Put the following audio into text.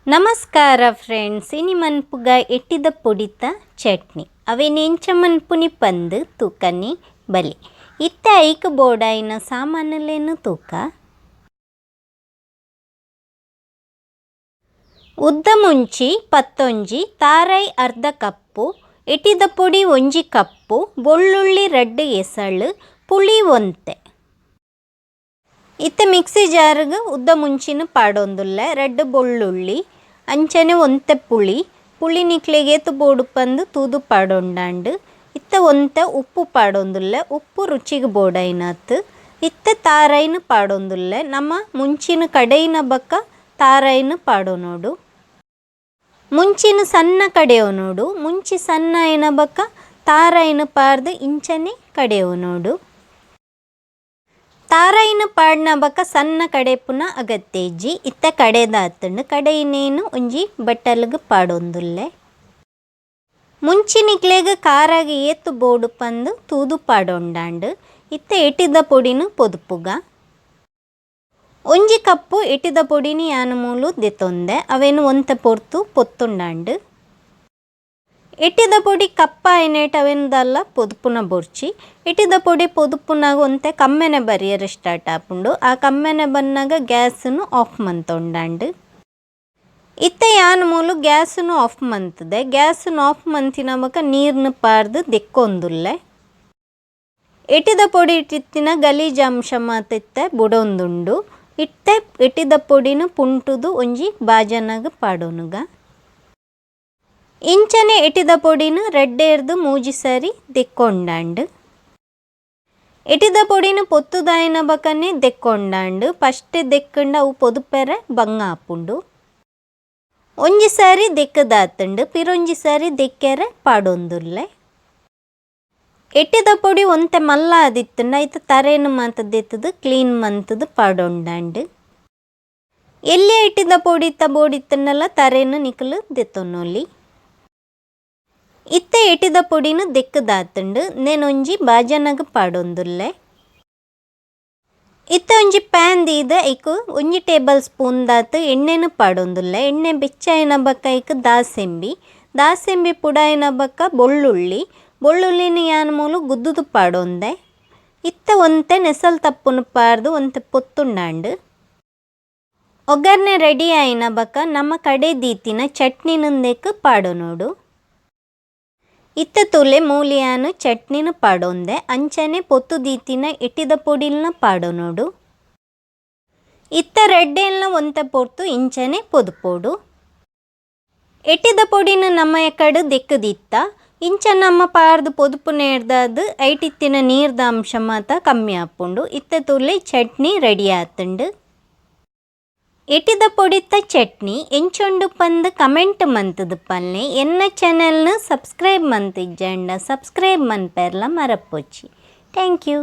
ನಮಸ್ಕಾರ ಫ್ರೆಂಡ್ಸ್, ಇನಿ ಮನ್ಪುಗ ಎಟ್ಟಿದ ಪೊಡಿತ ಚಟ್ನಿ. ಅವೇನ್ ಎಂಚ ಮನ್ಪುನಿ ಪಂದ್ ತೂಕನಿ ಬಲಿ. ಇತ್ತೆ ಐಕ್ ಬೋಡಾಯಿನ ಸಾಮಾನುಲೇನು ತೂಕ. ಉದ್ದ ಮುಂಚಿ 11, ತಾರೈ ಅರ್ಧ ಕಪ್ಪು, ಎಟ್ಟಿದ ಪೊಡಿ 1 ಕಪ್ಪು, ಬೊಳ್ಳುಳ್ಳಿ 2 ಎಸಳು, ಪುಳಿ ಒಂತೆ. ಇತ್ತೆ ಮಿಕ್ಸಿ ಜಾರ್ಗ್ ಉದ್ದ ಮುಂಚಿನ ಪಾಡೊಂದುಲ್ಲೆ, 2 ಬೊಳ್ಳುಳ್ಳಿ, ಅಂಚನೆ ಒಂತೆ ಪುಳಿ, ಪುಳಿ ನಿಕ್ಲೆಗ್ ಏತ್ ಬೋಡು ಪಂದ್ ತೂದು ಪಾಡೊಂಡಾಂಡ್. ಇತ್ತೆ ಒಂತೆ ಉಪ್ಪು ಪಾಡೊಂದುಲ್ಲೆ, ಉಪ್ಪು ರುಚಿಗ್ ಬೋಡಾಯಿನಾತ್. ಇತ್ತೆ ತಾರೈನ್ ಪಾಡೊಂದುಲ್ಲೆ, ನಮ ಮುಂಚಿನ ಕಡೆಯಿನ ಬೊಕ್ಕ ತಾರೈನ್ ಪಾಡೊನೊಡು. ಮುಂಚಿನ ಸಣ್ಣ ಕಡೆಯೊನೊಡು, ಮುಂಚಿ ಸಣ್ಣ ಆಯಿನ ಬೊಕ್ಕ ತಾರೈನ್ ಪಾಡ್ದ್ ಇಂಚನೆ ಕಡೆಯೊನೊಡು. ತಾರೈನ್ ಪಾಡ್ನ ಬೊಕ್ಕ ಸಣ್ಣ ಕಡೆಪುನ ಅಗತ್ಯ ಇಜ್ಜಿ. ಇತ್ತೆ ಕಡೆದಾತುಂಡು, ಕಡೆಯಿನೇನು ಒಂಜಿ ಬಟ್ಟಲ್ಗ್ ಪಾಡೊಂದುಲ್ಲೆ. ಮುಂಚಿ ನಿಕ್ಲೆಗ್ ಖಾರಗ್ ಏತ್ ಬೋಡು ಪಂದ್ ತೂದು ಪಾಡೊಂಡಾಂಡ್. ಇತ್ತೆ ಎಟ್ಟಿದ ಪೊಡಿನ್ ಪೊದುಪುಗ. 1 ಕಪ್ಪು ಎಟ್ಟಿದ ಪೊಡಿನ್ ಯಾನ್ ಮೂಲು ದೆತೊಂದೆ, ಅವೇನು ಒಂತೆ ಪೊರ್ತು ಪೊತ್ತುಂಡಾಂಡ್. ಎಟ್ಟಿದ ಪೊಡಿ ಕಪ್ಪ ಆಯಿನೇಟ್ ಅವೇನು ದಾಲ ಪೊದುಪುನ ಬೊರ್ಚಿ. ಎಟ್ಟಿದ ಪೊಡಿ ಪೊದುಪುನಾಗ ಒಂತೆ ಕಮ್ಮೆನೆ ಬರಿಯರೆ ಸ್ಟಾರ್ಟ್ ಆಪುಂಡು. ಆ ಕಮ್ಮೆನೆ ಬನ್ನಾಗ ಗ್ಯಾಸ್ನು ಆಫ್ ಮಂತೊಂಡಾಂಡ್. ಇತ್ತೆ ಯಾನ್ ಮೂಲು ಗ್ಯಾಸ್ನು ಆಫ್ ಮಂತುದೆ. ಗ್ಯಾಸ್ನು ಆಫ್ ಮಂತಿನ ಬೊಕ ನೀರ್ನು ಪಾಡ್ದ್ ದೆಕ್ಕೊಂದುಲ್ಲೆ. ಎಟ್ಟಿದ ಪೊಡಿ ಇಟ್ಟಿತ್ತಿನ ಗಲೀಜ್ ಅಂಶ ಮಾತ ಇತ್ತೆ ಬುಡೊಂದುಂಡು. ಇತ್ತೆ ಎಟ್ಟಿದ ಪೊಡಿನ್ ಪುಂಟುದು ಒಂಜಿ ಬಾಜನಗ್ ಪಾಡೊನುಗ. ಇಂಚನೆ ಎಟ್ಟಿದ ಪೊಡಿನ್ 2 3 ಸಾರಿ ದೆಕ್ಕೊಂಡಾಂಡ್. ಎಟ್ಟಿದ ಪೊಡಿನ್ ಪೊತ್ತುದಾಯಿನ ಬೊಕನೆ ದೆಕ್ಕೊಂಡಾಂಡ್. ಫಸ್ಟ್ ದೆಕ್ಕಂಡ ಅವು ಪೊದುಪೆರೆ ಬಂಗ ಆಪುಂಡು. ಒಂಜಿ ಸಾರಿ ದೆಕ್ಕದಾತುಂಡು, ಪಿರೊಂಜಿ ಸಾರಿ ದೆಕ್ಕೆರೆ ಪಾಡೊಂದುಲ್ಲೆ. ಎಟ್ಟಿದ ಪೊಡಿ ಒಂತೆ ಮಲ್ಲ ಆದಿತ್ತುಂಡ ಐತ ತರೇನು ಮಾತ ದೆತ್ತುದು ಕ್ಲೀನ್ ಮಂತುದು ಪಾಡೊಂಡಾಂಡ್. ಎಲ್ಯ ಎಟ್ಟಿದ ಪೊಡಿತ ಬೋಡಿತ್ತುಂಡಲ ತರೇನು ನಿಕುಲು ದೆತ್ತೊನೊಲಿ. ಇತ್ತೆ ಎಟ್ಟಿದ ಪೊಡಿನ್ ದೆಕ್ಕದಾತುಂಡು, ನೆನೊಂಜಿ ಬಾಜನಗ್ ಪಾಡೊಂದುಲ್ಲೆ. ಇತ್ತೆ ಒಂಜಿ ಪ್ಯಾನ್ ದೀದ್ ಐಕ್ 1 ಟೇಬಲ್ ಸ್ಪೂನ್ ದಾತ್ ಎಣ್ಣೆನು ಪಾಡೊಂದುಲ್ಲೆ. ಎಣ್ಣೆ ಬೆಚ್ಚಾಯಿನ ಬೊಕ್ಕ ಐಕ್ ದಾಸೆಂಬಿ, ದಾಸೆಂಬಿ ಪುಡಾಯಿನ ಬೊಕ್ಕ ಬೊಳ್ಳುಳ್ಳಿ, ಬೊಳ್ಳುಳ್ಳಿನ ಯಾನ್ ಮೂಲು ಗುದ್ದುದು ಪಾಡೊಂದೆ. ಇತ್ತೆ ಒಂತೆ ನೆಸಲ್ ತಪ್ಪುನು ಪಾಡ್ದು ಒಂತೆ ಪೊತ್ತುಂಡಾಂಡ್. ಒಗ್ಗರಣೆ ರೆಡಿ ಆಯಿನ ಬೊಕ್ಕ ನಮ ಕಡೆ ದೀತಿನ ಚಟ್ನಿನುಂದೆಕ್ ಪಾಡೊನೊಡು. ಇತ್ತೆ ತೂಲೆ ಮೂಲಿಯಾನ್ ಚಟ್ನಿನ ಪಾಡೊಂದೆ, ಅಂಚನೆ ಪೊತ್ತು ದೀತಿನ ಎಟ್ಟಿದ ಪೊಡಿಲ್ನ ಪಾಡೊನೊಡು. ಇತ್ತೆ ರಡ್ಡೆಲ್ನ ಒಂತೆ ಪೊರ್ತು ಇಂಚನೆ ಪೊದುಪೊಡು. ಎಟ್ಟಿದ ಪೊಡಿನ ನಮ್ಮ ಎಕಡೆ ದೆಕ್ಕದಿತ್ತ ಇಂಚ ನಮ್ಮ ಪಾಡ್ದು ಪೊದುಪು ನೇರ್ದಾದ್ ಐಟಿತ್ತಿನ ನೀರ್ದ ಅಂಶ ಮಾತ ಕಮ್ಮಿ ಆಪುಂಡು. ಇತ್ತೆ ತೂಲೆ ಚಟ್ನಿ ರೆಡಿ ಆತುಂಡು. ಎಟ್ಟಿದ ಪೊಡಿತ ಚಟ್ನಿ ಎಂಚೊಂಡು ಪಂದ್ ಕಮೆಂಟ್ ಮಂತುದು ಪಲ್ಲೆ. ಎನ್ನ ಚಾನೆಲ್ನ ಸಬ್ಸ್ಕ್ರೈಬ್ ಮಂತಿಜ್ಜಂಡ ಸಬ್ಸ್ಕ್ರೈಬ್ ಮನ್ಪೆರ್ಲ ಮರಪೊಚ್ಚಿ. Thank you.